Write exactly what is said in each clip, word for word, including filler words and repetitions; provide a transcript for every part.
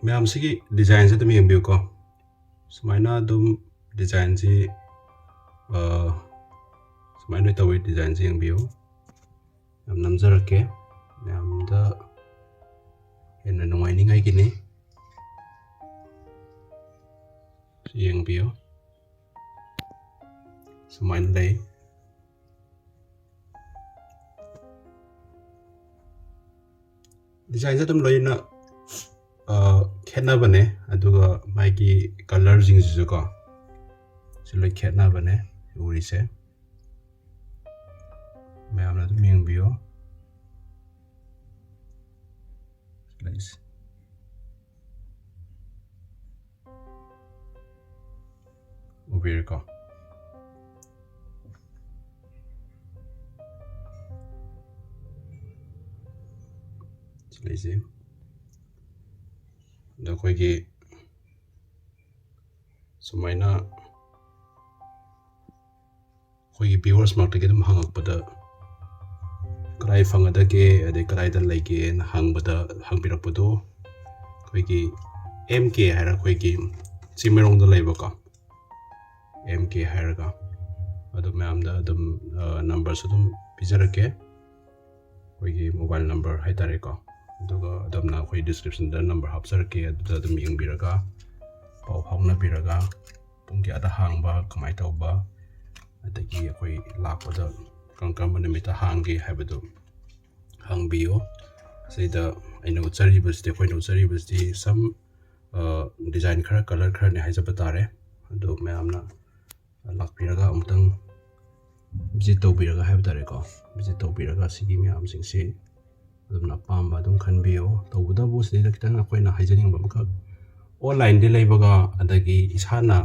ꯃꯌꯥꯝꯁꯤꯒꯤ ꯗꯤꯖꯥꯏꯟꯁꯦ ꯑꯗꯨꯝ ꯌꯦꯡꯕꯤꯌꯨꯀꯣ꯫ ꯁꯨꯃꯥꯏꯅ ꯑꯗꯨꯝ ꯗꯤꯖꯥꯏꯟꯁꯤ, ꯑ, ꯁꯨꯃꯥꯏꯅ ꯂꯣꯏ ꯇꯧꯋꯤ꯫ ꯗꯤꯖꯥꯏꯟꯁꯤ ꯌꯦꯡꯕꯤꯌꯨ꯫ ꯌꯥꯝ ꯅꯝꯖꯔꯛꯀꯦ꯫ ꯃꯌꯥꯝꯗ ꯍꯦꯟꯅ ꯅꯨꯡꯉꯥꯏꯅꯤꯡꯉꯥꯏꯒꯤꯅꯤ꯫ ꯁꯤ ꯌꯦꯡꯕꯤꯌꯨ꯫ ꯁꯨꯃꯥꯏꯅ ꯂꯩ꯫ ꯗꯤꯖꯥꯏꯟꯁꯦ ꯑꯗꯨꯝ ꯂꯣꯏꯅ, ꯑ, ꯈꯦꯠꯅꯕꯅꯦ꯫ ꯑꯗꯨꯒ ꯃꯥꯒꯤ ꯀꯂꯔꯁꯤꯡꯁꯤꯁꯨꯀꯣ, ꯁꯤ ꯂꯣꯏ ꯈꯦꯠꯅꯕꯅꯦ ꯎꯔꯤꯁꯦ꯫ ꯃꯌꯥꯝꯅ ꯑꯗꯨꯝ ꯌꯦꯡꯕꯤꯌꯨ꯫ ꯂꯩꯁꯦ꯫ ꯎꯕꯤꯔꯦꯀꯣ? ꯁꯤ ꯂꯩꯁꯦ꯫ ꯑꯗꯣ ꯑꯩꯈꯣꯏꯒꯤ ꯁꯨꯃꯥꯏꯅ ꯑꯩꯈꯣꯏꯒꯤ viewers ꯃꯔꯛꯇꯒꯤ ꯑꯗꯨꯝ ꯍꯪꯉꯛꯄꯗ, "ꯀꯗꯥꯏ ꯐꯪꯒꯗꯒꯦ?" ꯑꯗꯩ "ꯀꯗꯥꯏꯗ ꯂꯩꯒꯦꯅ?" ꯍꯪꯕꯗ, ꯍꯪꯕꯤꯔꯛꯄꯗꯣ, ꯑꯩꯈꯣꯏꯒꯤ ꯑꯦꯝ ꯀꯦ ꯍꯥꯏꯔ ꯑꯩꯈꯣꯏꯒꯤ ꯆꯤꯡꯃꯩꯔꯣꯡꯗ ꯂꯩꯕꯀꯣ, ꯑꯦꯝ ꯀꯦ ꯍꯥꯏꯔꯒ꯫ ꯑꯗꯨ ꯃꯌꯥꯝꯗ ꯑꯗꯨꯝ, ꯑ, ꯅꯝꯕꯔꯁꯨ ꯑꯗꯨꯝ ꯄꯤꯖꯔꯛꯀꯦ, ꯑꯩꯈꯣꯏꯒꯤ ꯃꯣꯕꯥꯏꯜ ꯅꯝꯕꯔ ꯍꯥꯏꯇꯥꯔꯦꯀꯣ꯫ ꯑꯗꯨꯒ ꯑꯗꯣꯝꯅ ꯑꯩꯈꯣꯏ ꯗꯤꯁꯀ꯭ꯔꯤꯞꯁꯟꯗ ꯅꯝꯕꯔ ꯍꯥꯞꯆꯔꯛꯀꯦ, ꯑꯗꯨꯗ ꯑꯗꯨꯝ ꯌꯦꯡꯕꯤꯔꯒ, ꯄꯥꯎ ꯐꯥꯎꯅꯕꯤꯔꯒ, ꯄꯨꯡ ꯀꯌꯥꯗ ꯍꯥꯡꯕ, ꯀꯃꯥꯏꯅ ꯇꯧꯕ, ꯑꯗꯒꯤ ꯑꯩꯈꯣꯏ ꯂꯥꯛꯄꯗ ꯀꯔꯝ ꯀꯔꯝꯕ ꯅꯨꯃꯤꯠꯇ ꯍꯥꯡꯒꯦ ꯍꯥꯏꯕꯗꯨ ꯍꯪꯕꯤꯌꯨ꯫ ꯁꯤꯗ ꯑꯩꯅ ꯎꯠꯆꯔꯤꯕꯁꯤꯗꯤ, ꯑꯩꯈꯣꯏꯅ ꯎꯠꯆꯔꯤꯕꯁꯤꯗꯤ ꯁꯝ, ꯑ, ꯗꯤꯖꯥꯏꯟ ꯈꯔ, ꯀꯂꯔ ꯈꯔꯅꯤ ꯍꯥꯏꯖꯕ ꯇꯥꯔꯦ꯫ ꯑꯗꯨ ꯃꯌꯥꯝꯅ ꯂꯥꯛꯄꯤꯔꯒ ꯑꯃꯨꯛꯇꯪ ꯚꯤꯖꯤꯠ ꯇꯧꯕꯤꯔꯒ ꯍꯥꯏꯕ ꯇꯥꯔꯦꯀꯣ, ꯚꯤꯖꯤꯠ ꯇꯧꯕꯤꯔꯒ ꯁꯤꯒꯤ ꯃꯌꯥꯝꯁꯤꯡꯁꯤ ꯑꯗꯨꯝꯅ ꯑꯄꯥꯝꯕ ꯑꯗꯨꯝ ꯈꯟꯕꯤꯌꯨ꯫ ꯇꯧꯕꯇꯕꯨ ꯁꯤꯗꯩꯗ ꯈꯤꯇꯪ ꯑꯩꯈꯣꯏꯅ ꯍꯥꯏꯖꯅꯤꯡꯕ ꯑꯃꯈꯛ, ꯑꯣꯟꯂꯥꯏꯟꯗ ꯂꯩꯕꯒ ꯑꯗꯒꯤ ꯏꯁꯥꯅ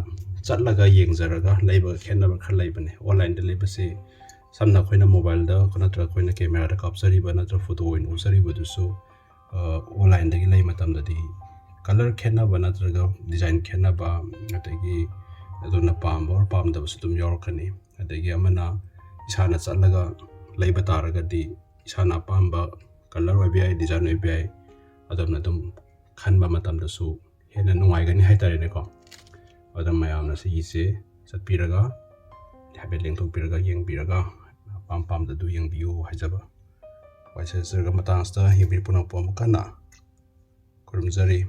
ꯆꯠꯂꯒ ꯌꯦꯡꯖꯔꯒ ꯂꯩꯕꯒ ꯈꯦꯠꯅꯕ ꯈꯔ ꯂꯩꯕꯅꯦ꯫ ꯑꯣꯟꯂꯥꯏꯟꯗ ꯂꯩꯕꯁꯤ ꯁꯝꯅ ꯑꯩꯈꯣꯏꯅ ꯃꯣꯕꯥꯏꯜꯗ ꯅꯠꯇ꯭ꯔꯒ ꯑꯩꯈꯣꯏꯅ ꯀꯦꯃꯦꯔꯥꯗ ꯀꯥꯞꯆꯔꯤꯕ ꯅꯠꯇ꯭ꯔꯒ ꯐꯣꯇꯣ ꯑꯣꯏꯅ ꯎꯠꯆꯔꯤꯕꯗꯨꯁꯨ, ꯑ, ꯑꯣꯟꯂꯥꯏꯟꯗꯒꯤ ꯂꯩ ꯃꯇꯝꯗꯗꯤ ꯀꯂꯔ ꯈꯦꯠꯅꯕ ꯅꯠꯇ꯭ꯔꯒ ꯗꯤꯖꯥꯏꯟ ꯈꯦꯠꯅꯕ, ꯑꯗꯒꯤ ꯑꯗꯨꯅ ꯄꯥꯝꯕ ꯑꯣꯔ ꯄꯥꯝꯗꯕꯁꯨ ꯑꯗꯨꯝ ꯌꯥꯎꯔꯛꯀꯅꯤ꯫ ꯑꯗꯒꯤ ꯑꯃꯅ ꯏꯁꯥꯅ ꯆꯠꯂꯒ ꯂꯩꯕ ꯇꯥꯔꯒꯗꯤ ꯏꯁꯥꯅ ꯑꯄꯥꯝꯕ ꯀꯂꯔ ꯑꯣꯏꯕ ꯌꯥꯏ, ꯗꯤꯖꯥꯏꯟ ꯑꯣꯏꯕ ꯌꯥꯏ, ꯑꯗꯨꯝꯅ ꯑꯗꯨꯝ ꯈꯟꯕ ꯃꯇꯝꯗꯁꯨ ꯍꯦꯟꯅ ꯅꯨꯡꯉꯥꯏꯒꯅꯤ ꯍꯥꯏꯇꯥꯔꯦꯅꯦꯀꯣ꯫ ꯑꯗꯨꯅ ꯃꯌꯥꯝꯅ ꯁꯤꯒꯤꯁꯦ ꯆꯠꯄꯤꯔꯒ ꯍꯥꯏꯐꯦꯠ ꯂꯦꯡꯊꯣꯛꯄꯤꯔꯒ ꯌꯦꯡꯕꯤꯔꯒ ꯑꯄꯥꯝ ꯄꯥꯝꯗ ꯑꯗꯨ ꯌꯦꯡꯕꯤꯌꯨ ꯍꯥꯏꯖꯕ ꯋꯥꯏꯁꯦ ꯁꯤꯔꯒ ꯃꯇꯥꯡ ꯑꯁꯤꯗ ꯌꯦꯡꯕꯤꯔꯤꯕ ꯄꯨꯝꯅꯃꯛꯄꯨ ꯑꯃꯨꯛ ꯍꯟꯅ ꯈꯨꯔꯨꯝꯖꯔꯤ꯫